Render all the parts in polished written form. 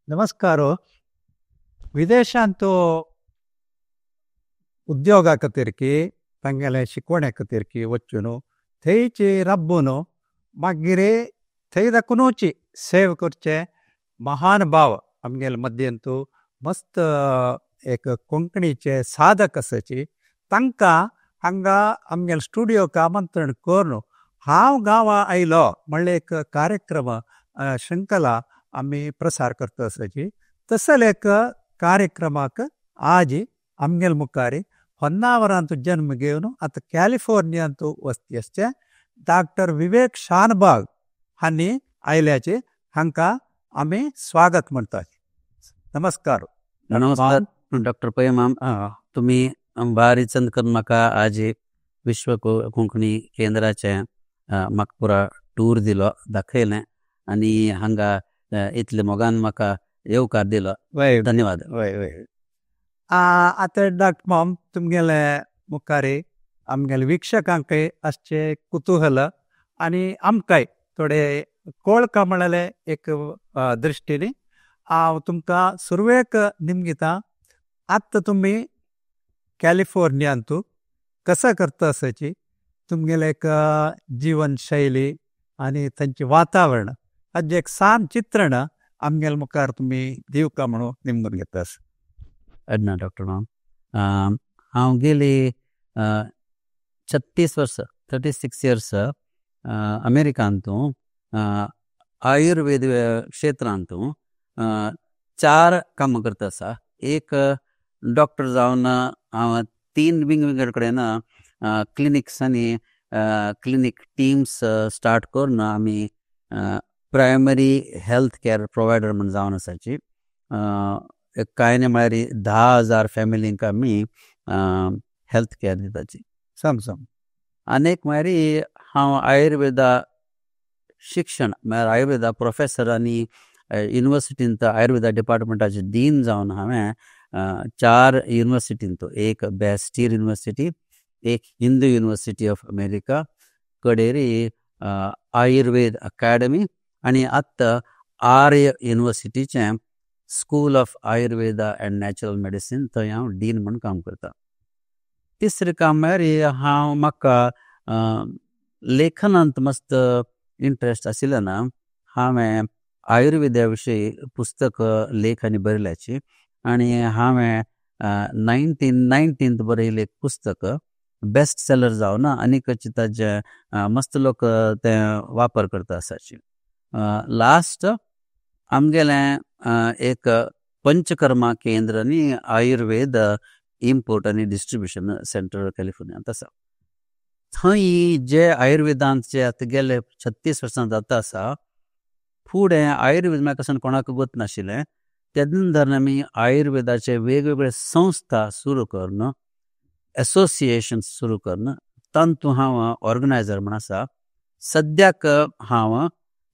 नमस्कार। विदेशांत उद्योगा खातीर की तांगेले शिकवणे खातीर की वचून थंयची राबून मागीर थंय दाखोवची सेव करचे महान भाव आमगेले मध्यंतू मस्त एक कोंकणीचे साधक आसाची तांकां हांगा आमगेले स्टुडियोक आमंत्रण करून हांव गांवा आयलो म्हणल्यार एक कार्यक्रम शृंखला आमी प्रसार करता आसाची। तसले एक कार्यक्रमाक आज आमगेले मुखार होन्नावरांत जन्म घेवन आतां कॅलिफोर्नियांत वसती आसचे डॉक्टर विवेक शानबाग हांणी आयल्याचे हांकां आमी स्वागत म्हणटात। नमस्कार। नमस्कार डॉक्टर पै माम, तुमी बारी चंद करून म्हाका आज विश्व कोंकणी केंद्राचें म्हाका पुरा टूर दिलो, दाखयलें आनी हांगा इतले मोगान म्हाका येवकार दिलो, धन्यवाद। आतां डॉक्टर माम तुमगेले मुखार आमगेले वीक्षकांकय आसचें कुतूहल आनी आमकांय थोडे कोळका म्हळ्यार एक दृश्टीन हांव तुमकां सुरवेक निमगिता। आतां तुमी कॅलिफोर्नियांतू कसो करता आसाची तुमगेले एक जीवनशैली आनी थंयचें वातावरण हाजें एक सान चित्रण आमगेले मुखार तुमी दिवका म्हणून निमगून घेता। अडना डॉक्टर माम, हांव गेली 36 वर्सां 36 इयर्स अमेरिकांतू आयुर्वेद क्षेत्रांतू 4 कामां करता आसा। एक डॉक्टर जावन हांव 3 विंगड कडेन क्लिनिक्स आनी क्लिनीक टीम्स स्टार्ट करून आमी प्रायमरी हेल्थ केअर प्रोवायडर म्हूण जावन आसाची। कांय न्ही म्हळ्यार 10,000 फॅमिलींक आमी हेल्थ केअर दिताची। सम सम आनी एक म्हळ्यार हांव आयुर्वेदा शिक्षण म्हळ्यार आयुर्वेदा प्रोफेसर आनी युनिवर्सिटींत आयुर्वेदा डिपार्टमेंटाचे डीन जावन हांवें 4 युनिवर्सिटींत, एक बॅस्टीर युनिवर्सिटी, एक हिंदू युनिवर्सिटी ऑफ अमेरिका, कडेरी आयुर्वेद अकॅडमी आनी आतां आर्य युनिवर्सिटीचें school of Ayurveda and natural medicine थंय हांव डीन म्हूण काम करता। तिसरें काम म्हळ्यार हांव म्हाका लेखनांत मस्त इंट्रस्ट आशिल्ल्यान हांवें आयुर्वेदा विशीं पुस्तक लेख आनी बरयल्याची आनी हांवें 1919 बरयलें एक पुस्तक बेस्ट सेलर जावन आनीक ताजे मस्त लोक तें वापर करता आसाची। लास्ट आमगेलें एक पंचकर्मा केंद्र आनी आयुर्वेद इम्पोर्ट आनी डिस्ट्रिब्युशन सेंटर कॅलिफोर्नियांत आसा। थंय जे आयुर्वेदांत जे आतां गेले 36 वर्सां जाता आसा, फुडें आयुर्वेद म्हाका कसो कोणाक गोत नाशिल्लें तेन्ना धरून आमी आयुर्वेदाचे वेगवेगळे संस्था सुरू करून एसोसिएशन सुरू करून तातूंत हांव ऑर्गनायझर म्हूण आसा। सद्याक हांव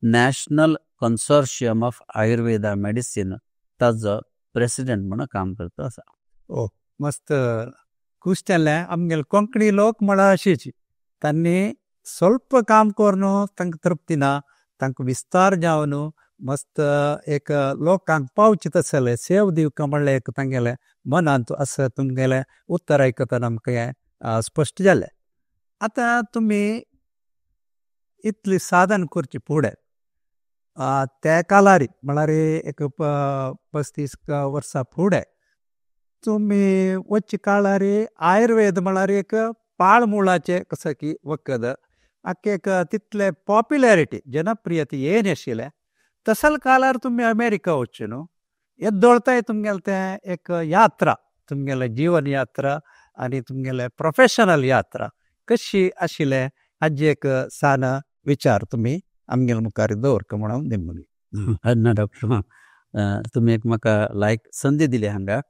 national consortium of Ayurveda medicine ताजो प्रेसिडेंट म्हणून काम करता आसा। ओ मस्त खूश जालें। आमगेले कोंकणी लोक म्हळ्यार अशीच तांणी स्वल्प काम करून तांकां तृप्ती ना, तांकां विस्तार जावन मस्त एक लोकांक पावचें तसलें सेव दिवका म्हणल्यार एक तांगेलें मनांत आसा। तुमगेलें उत्तर आयकतना आमकां हें स्पश्ट जालें। आतां तुमी इतली साधन करची फुडें त्या काळारी म्हळ्यार एक 35 वर्सां फुडें तुमी वचचे काळारी आयुर्वेद म्हळ्यार एक पाळमुळाचें कसं की वखद आख्खे एक तितले पॉप्युलॅरिटी जनप्रियते येन आशिल्लें। तसल काळार तुमी अमेरिका वचचे न्हू, येदोळताय तुमगेलें तें एक यात्रा, तुमगेलें जीवन यात्रा आनी तुमगेलें प्रोफेशनल यात्रा कशी आशिल्लें हाजी एक सान विचार तुमी आमगेले मुखार दवरका म्हणून निमगून। ना डॉक्टर, तुमी एक म्हाका लायक संदी दिली हांगा।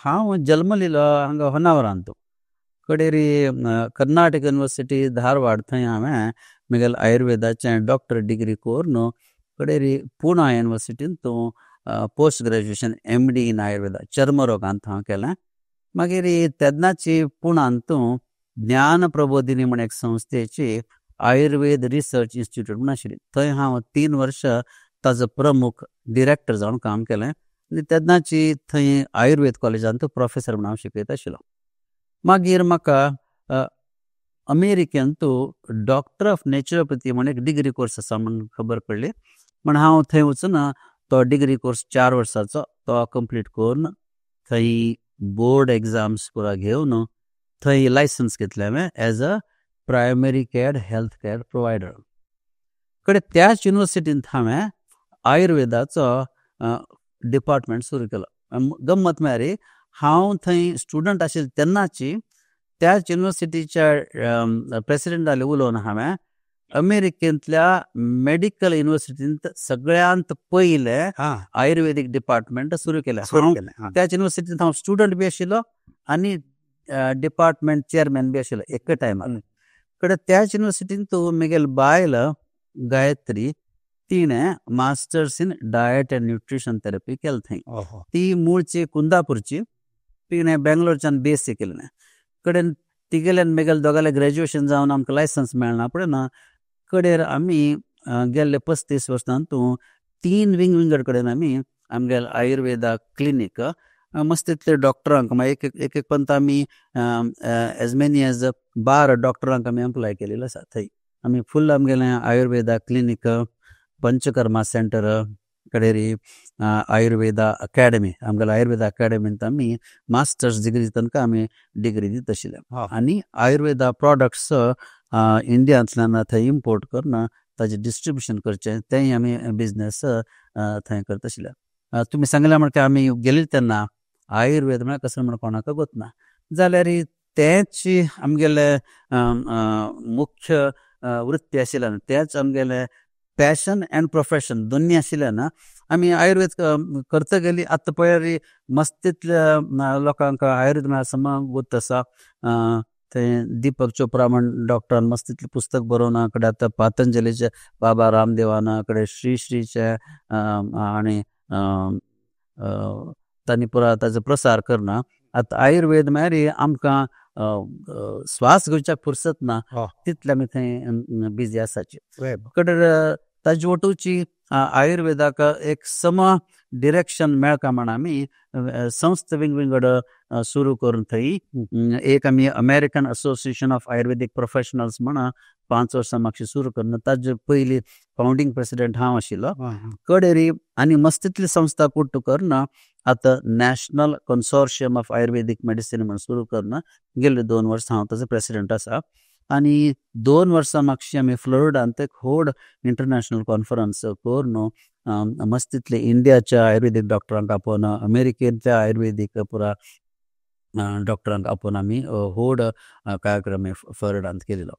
हांव जल्मलिलो हांगा होन्नावरांत, कडेरी कर्नाटक युनिवर्सिटी धारवाड थंय हांवें म्हगेलें आयुर्वेदाचें डॉक्टर डिग्री करून कडेरी पुणा युनिवर्सिटींत तूं post graduation MD in Ayurveda चर्मरोगांत हांव केलें। मागीर तेन्नाची पुणांत ज्ञान प्रबोधिनी म्हण एक संस्थेची आयुर्वेद रिसर्च इन्स्टिट्यूट म्हूण आशिल्ली, थंय हांव 3 वर्सां ताजो प्रमुख डिरेक्टर जावन काम केलें आनी तेन्नाची थंय आयुर्वेद कॉलेजांत प्रोफेसर म्हणून हांव शिकयत आशिल्लो. मागीर म्हाका अमेरिकेंत डॉक्टर ऑफ नॅचरोपॅथी म्हण एक डिग्री कोर्स आसा म्हूण खबर पडली, म्हण हांव थंय वचून तो डिग्री कोर्स 4 वर्सांचो तो कंप्लीट करून थंय बोर्ड एग्जाम्स पुरा घेवन थंय लायसन्स घेतलें हांवें as a primary care health care provider. कडेन त्याच युनिवर्सिटींत हांवें आयुर्वेदाचो डिपार्टमेंट सुरू केलो. गम्मत म्हळ्यार हांव थंय स्टुडंट आशिल्लो तेन्नाची त्याच युनिवर्सिटीच्या प्रेसिडेंटाले उलोवन हांवें अमेरिकेंतल्या मेडिकल युनिवर्सिटींत सगळ्यांत पयलें आयुर्वेदीक डिपार्टमेंट सुरू केलें. त्याच युनिवर्सिटींत हांव स्टुडंट बी आशिल्लो आनी डिपार्टमेंट चेअरमॅन बी आशिल्लो एका टायमार. कडेन त्याच युनिवर्सिटींत म्हगेली बायल गायत्री तिणें masters in diet and nutrition therapy केलें थंय. ती मुळची कुंदापूरची, तिणें बेंगलोरच्यान बी एस सी केलें. कडेन तिगेलें आनी म्हगेलें दोगांलें ग्रेज्युएशन जावन आमकां लायसन्स मेळना पळय ना, कडेर आमी गेल्ले 35 वर्सां तूं 3 विंग विंगड कडेन आमी आमगेले आयुर्वेदा क्लिनीक मस्त इतले डॉक्टरांक मागीर एक एक पंत आमी एज मेनी एज 12 डॉक्टरांक आमी एम्प्लॉय केलेले आसा थंय. आमी फुल आमगेलें Ayurveda clinic, Panchakarma centre, Kadri Ayurveda academy, आमगेले आयुर्वेदा अकॅडमींत आमी मास्टर्स डिग्री तांकां आमी डिग्री दिता आशिल्ले. आनी आयुर्वेदा प्रोडक्ट्स इंडियांतल्यान थंय इम्पोर्ट करून ताजें डिस्ट्रिब्युशन करचें तेंय आमी बिजनेस थंय करता आशिल्ले. तुमी सांगलें म्हळ्यार आमी गेली तेन्ना आयुर्वेद म्हळ्यार कसो म्हण कोणाक गोत ना, जाल्यार तेंच आमगेले मुख्य वृत्ती आशिल्ल्यान, तेंच आमगेलें पॅशन एंड प्रोफेशन दोन्ही आशिल्ल्यान आमी आयुर्वेद करता गेली. आतां पळय मस्त तितल्या लोकांक आयुर्वेद म्हळ्यार समा गोत आसा. थंय दीपक चोप्रा म्हण डॉक्टरान मस्त तितलें पुस्तक बरोवन कडेन आतां पातंजलीचे बाबा रामदेवान कडेन श्री श्रीचे आनी तांणी पुरा ताजो प्रसार करना. आतां आयुर्वेद म्हळ्यार आमकां श्वास घेवच्याक फुरसत ना तितले आमी थंय बिजी आसाची. कडेन ताजे वटूची आयुर्वेदाक एक सम डिरेक्शन मेळका म्हण आमी संस्था विंग विंगड सुरू करून थंय एक आमी American association of Ayurvedic professionals म्हण 5 वर्सां मागशी सुरू करून ताजे पयली फावंडींग प्रेसिडेंट हांव आशिल्लो. कडेरी आनी मस्त तितली संस्था कुट्टू करून आतां national consortium of Ayurvedic medicine म्हण सुरू करून गेल्ले 2 वर्सां हांव ताजो प्रेसिडेंट आसा. आनी 2 वर्सां मागशी आमी फ्लोरिडांत एक व्हड इंटरनॅशनल कॉन्फरन्स करून मस्त तितले इंडियाच्या आयुर्वेदीक डॉक्टरांक आपोवन, अमेरिकेंतल्या आयुर्वेदीक पुरा डॉक्टरांक आपोवन आमी व्हड कार्यक्रम फ्लोरिडांत केलेलो.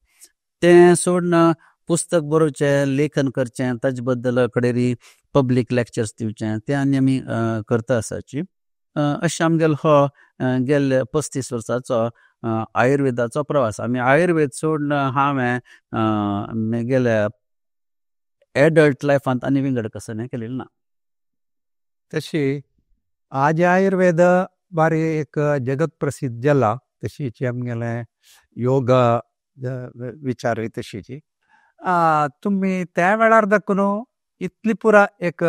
तें सोडून पुस्तक बरोवचें, लेखन करचें, ताजे बद्दल कडेरी पब्लीक लेक्चर्स दिवचें तें आनी आमी करता आसाची. अशें आमगेलो हो गेल्ले 35 वर्सांचो आयुर्वेदाचो प्रवास. आमी आयुर्वेद सोडून हांवें म्हगेल्या एडल्ट लायफांत आनी विंगड कसलें केलें ना. तशी आज आयुर्वेद बारी एक जगत प्रसिद्ध जाला, तशीच आमगेलें योगा विचारूय तशीची. तुमी त्या वेळार दाखून इतली पुरा एक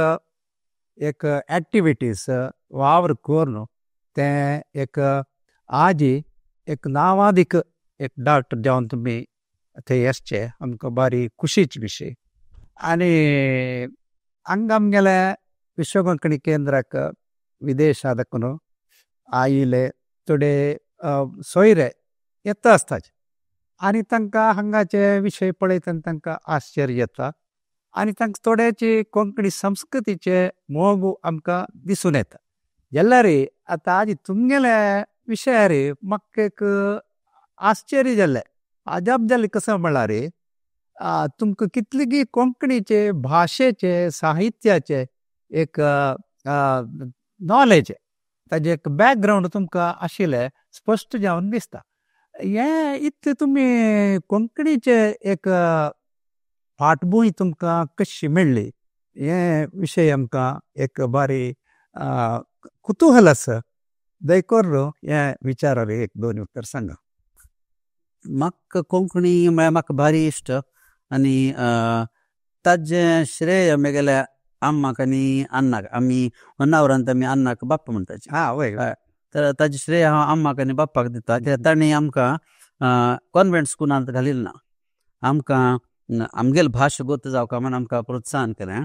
एक एक्टिविटीज वावर करून तें एक आजी एक नांवादीक एक डॉक्टर जावन तुमी थंय येसचे आमकां बारी खुशीच विशय. आनी हांगा आमगेले विश्व कोंकणी केंद्राक विदेशा दाखून आयिल्ले थोडे सोयरे येता आसताचे आनी तांकां हांगाचे विशय पळयतना तांकां आश्चर्य येता आनी तांकां थोड्याचे कोंकणी संस्कृतीचे मोग आमकां दिसून येता. जाल्यार आतां आजी तुमगेले विशयार म्हाका एक आश्चर्य जालें, अजाप जालें. कसो म्हळ्यार तुमकां कितलीगी कोंकणीचे भाशेचे साहित्याचे एक नॉलेज, ताजें एक बॅकग्रावंड तुमकां आशिल्लें स्पश्ट जावन दिसता. हें इतलें तुमी कोंकणीचे एक फाटभूंय तुमकां कशी मेळ्ळी हे विशय आमकां एक बारी कुतूहल आसा. देखून हे विचारार एक दोन उतर सांगा. म्हाका कोंकणी म्हळ्यार म्हाका भारी इश्ट आनी ताजें श्रेय म्हगेल्या अम्माक आनी अन्नाक आमी होन्नावरांत आमी अन्नाक बाप्पा म्हणटाचे. आं वय. तर ताजें श्रेय हांव अम्माक आनी बाप्पाक दिता कित्याक तांणी आमकां कॉन्वेंट स्कुलांत घालिल्लें ना. आमकां आमगेले भाश गोत जावका म्हूण आमकां प्रोत्साहन केलें.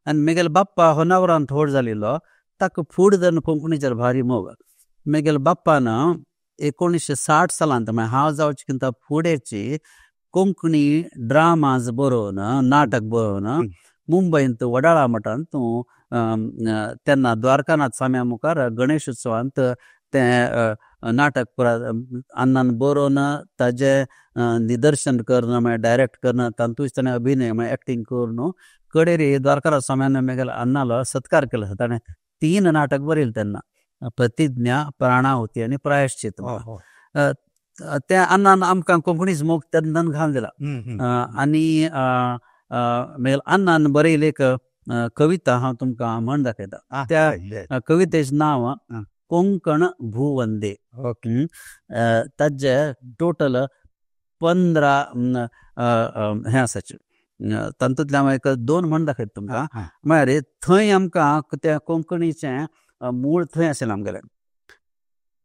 आनी म्हगेलो बाप्पा होन्नावरांत व्हड जालिल्लो ताका फूड धरून कोंकणीचेर भारी मोग. म्हगेले बाप्पान 1960 सालांत म्हळ्यार हांव जावचे किंता फुडेंची कोंकणी ड्रामाज बरोवन नाटक बरोवन मुंबयंत वडाळा मठांत तेन्ना द्वारकानाथ स्वाम्या मुखार गणेश उत्सवांत तें नाटक पुरा अन्नान बरोवन ताजें निदर्शन करून म्हळ्यार डायरेक्ट करून तातूंत ताणें अभिनय म्हळ्यार एक्टींग करून कडेरी द्वारकानाथ स्वाम्यान म्हगेल्या अन्नालो सत्कार केलो. ताणें 3 नाटक बरयलें तेन्ना, प्रतिज्ञा, प्राणाहुती आनी प्रायश्चित. तें अन्नान आमकां कोंकणीच मोग तेन्ना घालून दिला. आनी म्हगेल्या अन्नान बरयली एक कविता हांव तुमकां म्हण दाखयता. त्या कवितेचें नांव कोंकण भूवंदे. ताजे टोटल 15 हें आसाचे. तातूंतलें हांव एक 2 म्हण दाखयता तुमकां. म्हळ्यार थंय आमकां त्या कोंकणीचें मूळ थंय आशिल्लें आमगेलें.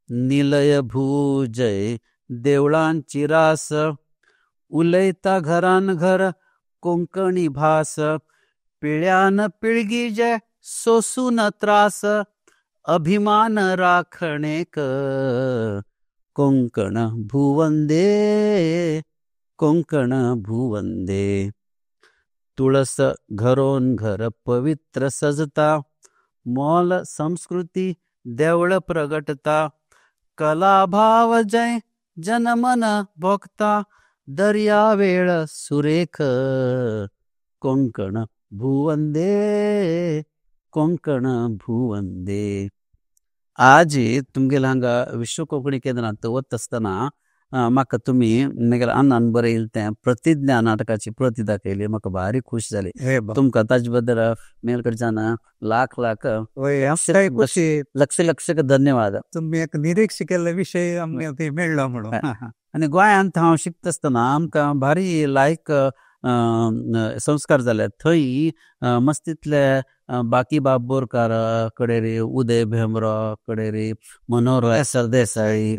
निलय भूजय देवळांची रास, उलयता घरान घर कोंकणी भास, पिळ्यान पिळगी जे सोसून त्रास, अभिमान राखणेक कोंकण भुवंदे, कोंकण भुवंदे. तुळस घरोन घर पवित्र सजता, मोल संस्कृती देवळ प्रगटता, कला भाव जय जनमन भोगता, दर्या वेळ सुरेख कोंकण भुवंदे, कोंकण भुवंदे. आज तुमगेले हांगा विश्व कोंकणी केंद्रांत वता आसतना म्हाका तुमी म्हगेल्या अन्नान बरयलें तें प्रतिज्ञा नाटकाची प्रती दाखयली, म्हाका भारी खूश जाली. तुमकां ताजे बद्दल म्हगेले कडच्यान लाख लाख लक्ष लक्ष धन्यवाद. तुमी एक निरीक्ष केल्ले विशय आमकां ते मेळ्ळो म्हणून. आनी गोंयांत हांव शिकता आसतना आमकां भारी लायक संस्कार जाले. थंय मस्तींतले बाकीबाब बोरकार कडेरी, उदय भेंब्रो कडेरी, मनोहर सरदेसाई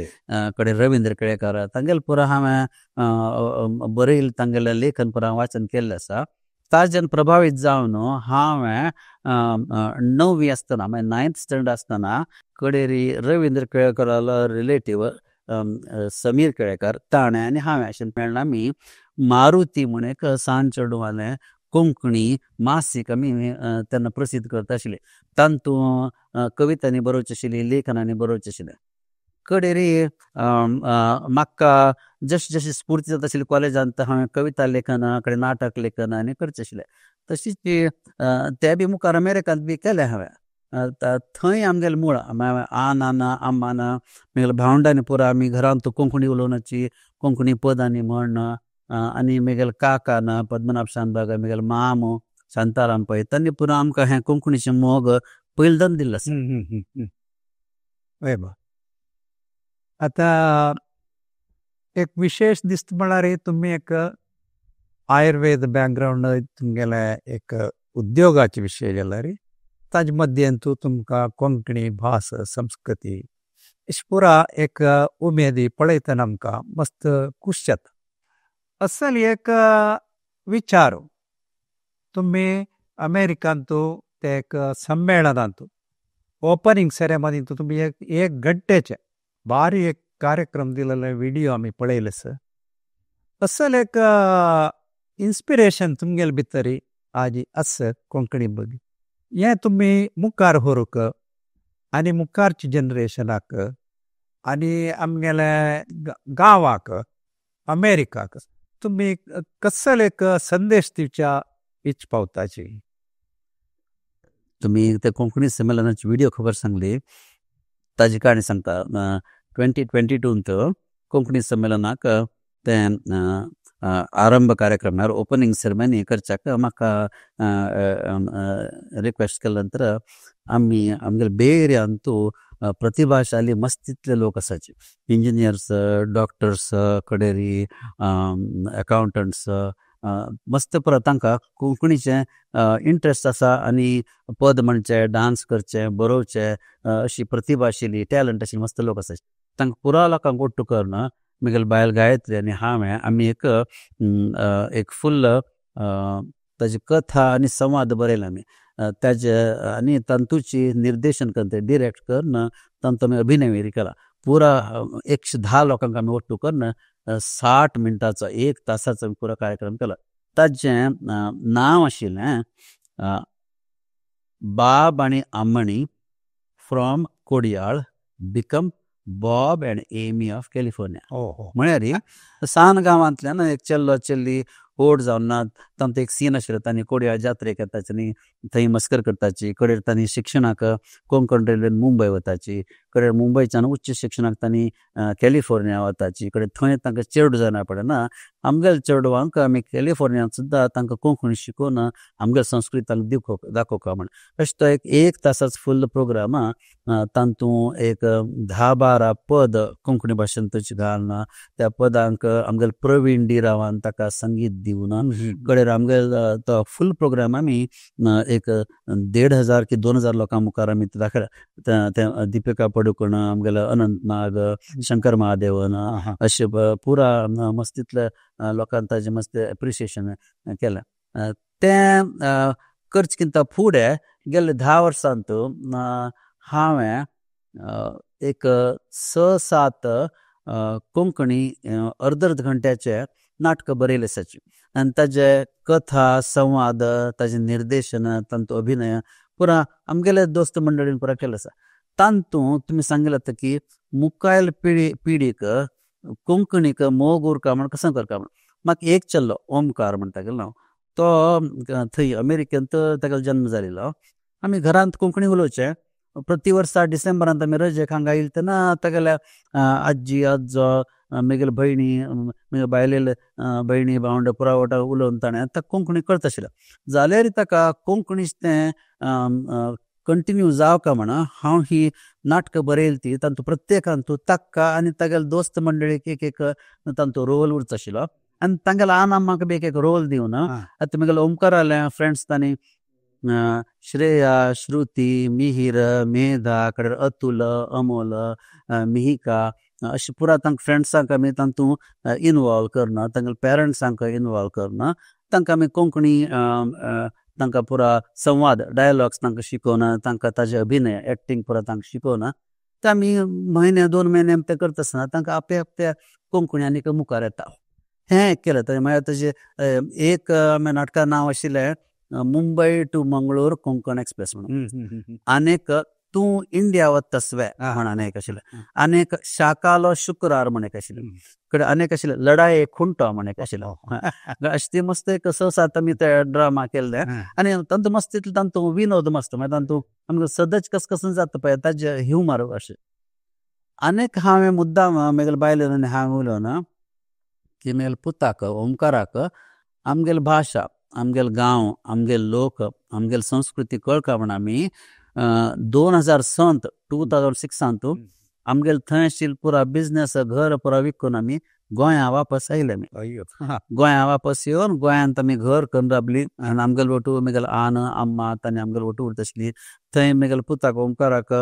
कडे, रविंद्र केळेकार तांगेले पुरा हांवें बरयल्लें तांगेलें लेखन पुरा वाचन केल्लें आसा. ताजेन प्रभावीत जावन हांवें 9वी आसतना म्हळ्यार 9th standard आसतना कडेरी रविंद्र केळेकारालो रिलेटीव समीर केळेकार ताणें आनी हांवें अशें मेळ्ळें आमी मारुती म्हूण एक सान चेडवालें कोंकणी मासीक आमी तेन्ना प्रसिद्ध करता आशिल्ले. तातूंत कवितांनी बरोवचें आशिल्ली, लेखनांनी बरोवचें आशिल्लें. कडेरी म्हाका जशी जशी स्फूर्ती जाता आशिल्ली कॉलेजांत हांवें कविता लेखन कडेन नाटक लेखन आनी करचें आशिल्लें. तशीच ते बी मुखार अमेरिकांत बी केलें हांवें. थंय आमगेलें मूळ आनान अम्मान म्हगेल्या भावंडांनी पुरा आमी घरांत कोंकणी उलोवनाची, कोंकणी पदांनी म्हण, आनी म्हगेल्या काकान पद्मनाभ शानभाग, म्हगेलो मामो शांताराम पै तांणी पुरा आमकां हें कोंकणीचें मोग पयलदान दिल्लो आसा. हय बा. आतां एक विशेश दिसता म्हळ्यार तुमी एक आयुर्वेद बॅकग्रावंड तुमगेलें एक उद्योगाचे विशय जाल्यार ताजे मध्यंतू तुमकां कोंकणी भास संस्कृती अशें पुरा एक उमेदी पळयतना आमकां मस्त खूश जाता. असल एक विचार तुमी अमेरिकांतू ते एक संमेळनांत ओपनींग सेरेमनींत तुमी एक घंटेचे भारी एक कार्यक्रम दिलेले व्हिडियो आमी पळयले सर. असल एक इन्स्पिरेशन तुमगेले भितरी आजी आसा कोंकणी बद्दल हें तुमी मुखार व्हरूंक आनी मुखारच्या जनरेशनाक आनी आमगेले गांवाक अमेरिकाक तुमी कसलो एक संदेश दिवच्या इच पावताची. तुमी ते कोंकणी संमेलनाची व्हिडियो खबर सांगली ताजी काणी सांगता. 2022 कोंकणी संमेलनाक तें आरंभ कार्यक्रम म्हळ्यार ओपनींग सेरेमनी करच्याक म्हाका रिक्वेस्ट केले नंतर आमी आमगेले बे एरियांतू प्रतिभाशाली मस्तींतले लोक आसाचे, इंजिनियर्स, डॉक्टर्स, कडेरी अकावंटंट्स, मस्त पुरो तांकां कोंकणीचें इंट्रस्ट आसा आनी पद म्हणचें, डांस करचें, बरोवचें अशी प्रतिभा आशिल्ली, टॅलंट आशिल्ली मस्त लोक आसा. तांकां पुरा लोकांक ओट्टू करून म्हगेली बायल गायत्री आनी हांवें आमी एक एक फुल्ल ताजी कथा आनी संवाद बरयले आमी ताजे आनी तातूंची निर्देशन करून ते डिरेक्ट करून तांचो आमी अभिनय केला. पुरा 110 लोकांक आमी ओट्टू करून 60 मिनटाचो 1 तासाचो पुरो कार्यक्रम केला. ताजें नांव आशिल्लें बाब आनी Amani from Kodiyal become Bob and Amy of California. म्हळ्यार सान गांवांतल्यान एक चेल्लो चेल्ली व्हड जावन ना तांचो एक सीन आशिल्लो. तांणी कोडयाळ जात्रेक येताची आनी थंय मस्कर करताची, कडेर तांणी शिक्षणाक कोंकण रेल्वेन मुंबय वताची, कडेर मुंबयच्यान उच्च शिक्षणाक तांणी कॅलिफोर्निया वताची, कडेर थंय तांकां चेडूं जायना पडना आमगेल्या चेडवांक आमी कॅलिफोर्नियांत सुद्दां तांकां कोंकणी शिकोवन आमगेली संस्कृती तांकां दाखोवका म्हण. अशें तो एक तासाचो फुल्ल प्रोग्राम तातूंत एक 10-12 पद कोंकणी भाशेन तशें घालून त्या पदांक आमगेले प्रवीण डी रावान ताका संगीत दिवन कडेर आमगेलो तो फूल प्रोग्राम आमी एक 1500 की 2000 लोकां मुखार आमी दाखयला. ते दिपिका पडुकोण, आमगेलो अनंत नाग, शंकर महादेवन अशे पुरा मस्तीतले लोकांक ताजें मस्त एप्रिशिएशन केलें. तें करचे कितें फुडें गेल्ले 10 वर्सांत हांवें एक 6-7 कोंकणी अर्द अर्द घंट्याचे नाटकां बरयले आसाची आनी ताजे कथा, संवाद, ताजें निर्देशन, तांचो अभिनय पुरा आमगेले दोस्त मंडळीन पुरा केलें आसा. तातूंत तुमी सांगलें आतां की मुखायल पिढीक कोंकणीक मोग उरका म्हण कसो करता म्हण. म्हाका एक चेल्लो ओमकार म्हणटा तागेलें नांव, तो थंय अमेरिकेंत तागेलो जन्म जाल्लो. आमी घरांत कोंकणी उलोवचें. प्रति वर्सा डिसेंबरांत आमी रजेक हांगा येयले तेन्ना तागेल्या आजी आजो म्हगेले भयणी म्हगे बायलेले भयणी भावंड पुरा वटा उलोवन ताणें ताका कोंकणी कळत आशिल्लें. जाल्यार ताका कोंकणीच तें कंटिन्यू जावका म्हण हांव ही नाटकां बरयली ती तातूंत प्रत्येकान तूं ताका आनी तागेले दोस्त मंडळीक एक एक तांचो रोल उरचो आशिल्लो आनी तांगेले आन आम्माक बी एक एक रोल दिवन आतां म्हगेले ओमकाराले फ्रेंड्स तांणी श्रेया, श्रुती, मिहीर, मेधा, कडेर अतुल, अमोल, मिहिका अशें पुरा तांकां फ्रेंड्सांक आमी तातूंत इनवॉल्व करना, तांगेले पेरंट्सांक इनवॉल्व करना, तांकां आमी कोंकणी तांकां पुरा संवाद डायलॉग्स तांकां शिकोवन तांकां ताजे अभिनय एक्टींग पुरा तांकां शिकोवन ते आमी म्हयने 2 म्हयने ते करता आसतना तांकां आपले आपले कोंकणी आनीक मुखार येता. हें एक केलें. ताजें मागीर ताजें एक नाटका नांव आशिल्लें मुंबय टू मंगळूर कोंकण एक्सप्रेस म्हणून, आनीक तूं इंडिया वतस्वे म्हण एक आशिल्लें, आनीक शाकालो शुक्रार म्हण एक आशिल्लें, कडेन आनीक आशिल्लें लढाये खुंटो म्हण एक आशिल्लो. अशें ती मस्त एक 6-7 आमी ते ड्रामा केल्ले आनी तांतूं मस्त इतलें तांतूं विनोद मस्त मागीर तांतूं आमकां सदच कस कसून जाता पळय ताजें ह्युमर अशें. आनीक हांवें मुद्दाम म्हगेले बायलेन आनी हांवें उलोवन की म्हगेले पुताक ओमकाराक आमगेली भाशा, आमगेलो गांव, आमगेले लोक, आमगेली संस्कृती कळका म्हण आमी 2006 2006 आमगेले थंय आशिल्लें पुरा बिजनेस घर पुरा विकून आमी गोंया वापस आयले. आमी गोंया वापस येवन गोंयांत आमी घर करून राबली आनी आमगेले वटू म्हगेले आन अम्मा तांणी आमगेले वटू उरता आसली. थंय म्हगेले पुताक ओमकाराक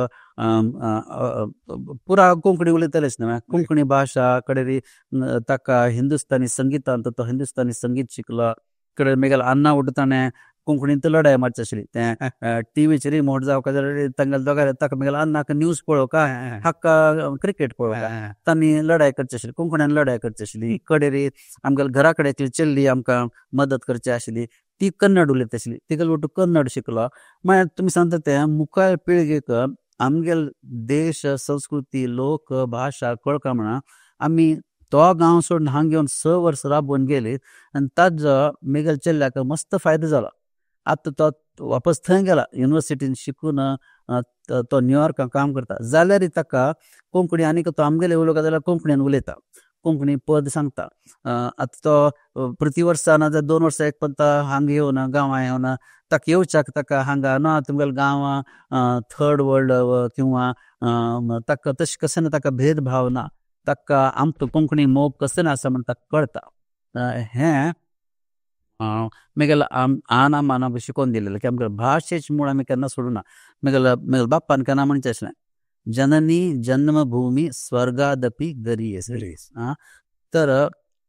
पुरा कोंकणी उलयतालेच न्हय, कोंकणी भाशा कडेन ताका हिंदुस्तानी संगितांत तो हिंदुस्तानी संगीत शिकलो. कडेन म्हगेले अन्ना वटू ताणें कोंकणींत लढाय मारची आशिल्ली. तें टिवीचेर रिमोट जावका जाल्यार तांगेले दोगांय ताका म्हगेले अन्नाक न्यूज पळोवका, हाका क्रिकेट पळोवका, तांणी लढाय करची आशिल्ली, कोंकण्यान लढाय करची आशिल्ली. कडेन आमगेले घरा कडेन चेल्ली आमकां मदत करची आशिल्ली, ती कन्नड उलयता आशिल्ली, तिगेले वटू कन्नड शिकलो. मागीर तुमी सांगता तें मुखार पिळगेक आमगेले देश, संस्कृती, लोक, भाशा कळका म्हणा आमी तो गांव सोडून हांगा घेवन 6 वर्सां राबोवन गेली आनी ताजो म्हगेल्या चेल्ल्याक मस्त फायदो जालो. आतां तो वापस थंय गेला युनिवर्सिटीन शिकून तो न्यूयॉर्काक काम करता, जाल्यार ताका कोंकणी आनीक तो आमगेले उलोवका जाल्यार कोंकणीन उलयता, कोंकणी पद सांगता. आतां तो प्रति वर्सा नाजाल्यार 2 वर्सां एक पंता हांगा येवन गांवां येवन ताका येवच्याक ताका हांगा ना तुमगेल्या गांवां थर्ड वर्ल्ड किंवा ताका तशें कशें ना ताका भेदभाव ना, ताका आमकां कोंकणी मोग कशें ना आसा म्हण ताका कळटा. हें मेगेल्या आना माना शिकोवन दिलेलें की आमगेले भाशेच मूळ आमी केन्ना सोडूना. मेगेल्या मेगेल्या बाप्पान केन्ना म्हणचें आसलें, जननी जन्मभूमी स्वर्गादपी गरीयसी. तर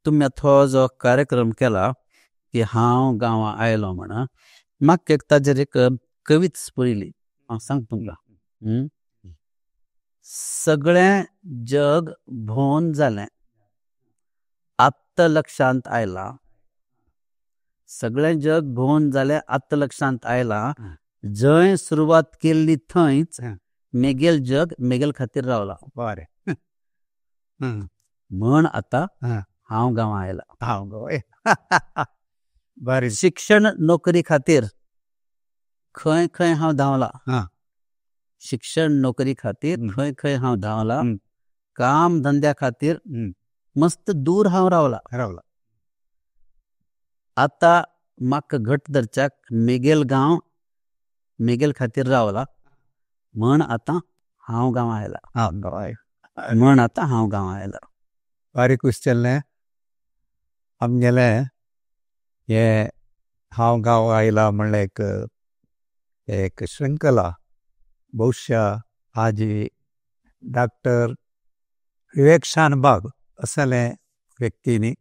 तुमी आतां हो जो कार्यक्रम केला की हांव गांवां आयलो म्हण, म्हाका एक ताजेर एक कविता बरयली, हांव सांगता तुमकां. सगळें जग भोंवन जालें आत्तां लक्षांत आयलां, सगळें जग भोंवन जालें आत्तां लक्षांत आयलां, जंय सुरवात केल्ली थंयच मेगेल जग मेगेल खातीर रावलां. बरें. म्हण आतां हांव गांवां आयला. हांव गोंय. बरें. शिक्षण नोकरी खातीर खंय खंय हांव धांवला, शिक्षण नोकरी खातीर खंय खंय हांव धांवला, काम धंद्या खातीर मस्त दूर हांव रावला. रावला. आतां म्हाका घट धरच्याक मेगेल गांव मेगेल खातीर रावला, म्हण आतां हांव गांवां आयला. हांव गांवां आयला. म्हण आतां हांव गांवां आयला. बारीक क्वेश्चन आमगेले हे हांव गांव आयला म्हणलें एक एक शृंखला बहुशा आजी डॉक्टर विवेक शानबाग असले व्यक्तींनी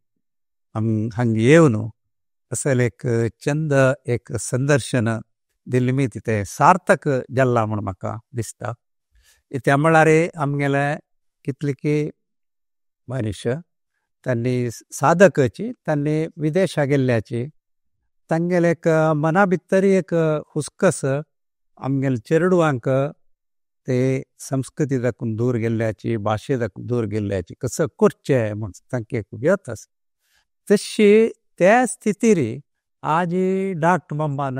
हांगा येवन असले एक चंद एक संदर्शन दिल्ली मी तें सार्थक जाल्लां म्हूण म्हाका दिसता. त्या म्हळ्यार आमगेले कितले की मनीस तांणी साधकाची तांणी विदेशा गेल्ल्याची तांगेले एक मना भितर एक हुस्कस आमगेले चेडवांक ते संस्कृती दाखून दूर गेल्ल्याची, भाशे दाखून दूर गेल्ल्याची कसो करचें म्हूण तांकां एक व्यथ आसा. तशी त्या स्थितीर आजी डॉक्टर मम्मान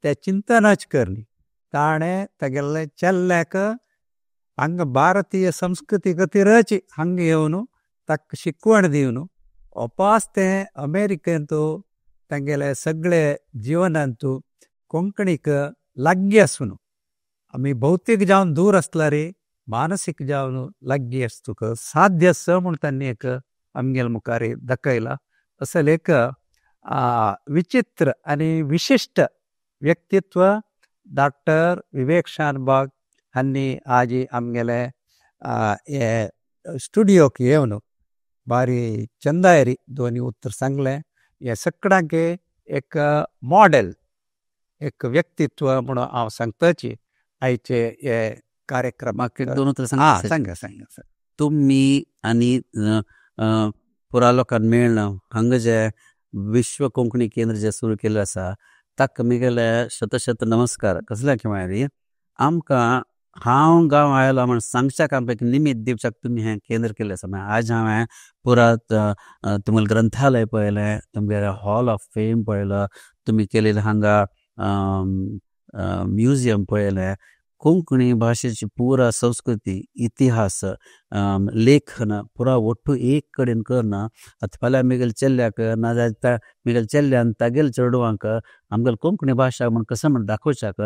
ते चिंतनाच करली. ताणें तागेले चेल्ल्याक हांगा भारतीय संस्कृती खातीरच हांगा येवन ताका शिकवण दिवन ओपास तें अमेरिकेंत तांगेले सगळे जिवनांत कोंकणीक लागीं आसून आमी भौतीक जावन दूर आसल्यार मानसीक जावन लागीं आसतूक साध्य आसा म्हूण तांणी एक आमगेले मुखार दाखयला. असले एक विचित्र आनी विशिश्ट व्यक्तित्व डॉक्टर विवेक शानबाग हांणी आजी आमगेले हे स्टुडियोक येवन बारी चंदायरी दोनी उत्तर सांगलें. हे सगळ्यांक एक मॉडेल एक व्यक्तित्व म्हणून हांव सांगताची आयचे हे कार्यक्रमाक. दोन उतरां सांगा. सांगा सांगा. तुमी आनी पुरा लोकांक मेळ्ळा हांगा जे विश्व कोंकणी केंद्र जे सुरू केल्लें आसा ताका म्हगेले शतशत नमस्कार. कसले म्हळ्यार आमकां हांव गांव आयला म्हण सांगच्याक आमकां एक निमित्त दिवच्याक तुमी हें केंद्र केल्लें आसा. मागीर आज हांवें पुरा तुमगेलें ग्रंथालय पळयलें, तुमगेलें हॉल ऑफ फेम पळयलो, तुमी केलेलें हांगा म्युजियम पळयलें. कोंकणी भाशेची पुरा संस्कृती, इतिहास, लेखन पुरा ಒಟ್ಟು एक कडेन करना. आतां फाल्यां म्हगेल्या चेल्ल्याक नाजाल्यार म्हगेल्या चेल्ल्यान तागेल्या चेडवांक आमगेली कोंकणी भाशा म्हूण कसो म्हण दाखोवच्याक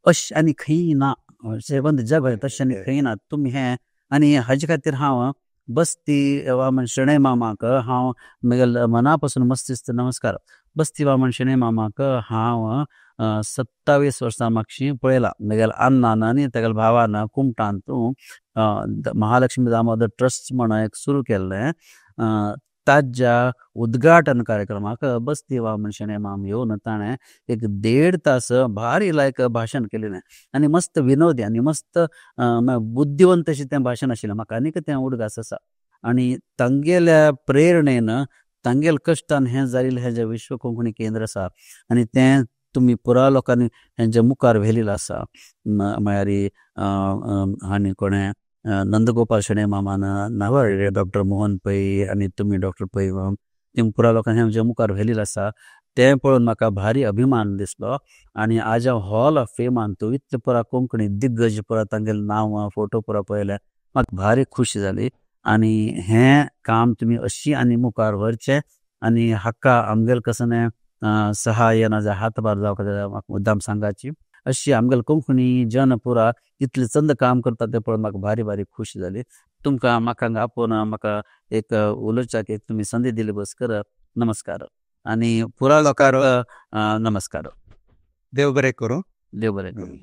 अशें आनी खंय ना, अशें जग तशें आनी खंय ना. तुमी हें आनी हाजे खातीर हांव बस्ती वामन शणै मामाक हांव म्हगेल्या मना पासून मस्तिस्त नमस्कार. बस्ती वामन शणै मामाक हांव 27 वर्सां मागशी पळयला. म्हगेल्या अण्णान आनी तागेल्या भावान कुमटांत महालक्ष्मी दामोदर ट्रस्ट म्हण एक सुरू केल्लें. ताज्या उद्घाटन कार्यक्रमाक बस्ती वामन शणै माम येवन ताणें एक 1.5 तास भारी लायक भाशण केलेलें आनी मस्त विनोदी आनी मस्त बुद्धिवंत अशें तें भाशण आशिल्लें. म्हाका आनीक तें उडगास आसा. आनी तांगेल्या प्रेरणेन तांगेल्या कश्टान हें जाल्लें हें जें विश्व कोंकणी केंद्र आसा आनी तें तुमी पुरा लोकांनी हेंच्या मुखार व्हेलेलें आसा. म्हळ्यार आनी कोणें नंदगोपाल शणै मामान, डॉक्टर मोहन पै आनी तुमी डॉक्टर पै तुमी पुरा लोकांनी हेंच्या मुखार व्हेलेलें आसा. तें पळोवन म्हाका भारी अभिमान दिसलो. आनी आज हांव हॉल ऑफ फेमान तूं इतले पुरा कोंकणी दिग्गज पुरा तांगेलें नांव फोटो पुरा पळयले, म्हाका भारी खुशी जाली. आनी हें काम तुमी अशी आनी मुखार व्हरचें आनी हाका आमगेलें कसलें सहाय्य नाजाल्यार हातभार जावपाक जाय म्हाका मुद्दाम सांगाची. अशी आमगेले कोंकणी जन पुरा इतलें चंद काम करता तें पळोवन म्हाका भारी भारी खुशी जाली. तुमकां म्हाका हांगा आपोवन म्हाका एक उलोवच्याक एक तुमी संदी दिली बस कर. नमस्कार. आनी पुरा लोकांक नमस्कार. देव बरें करूं. देव बरें करूं.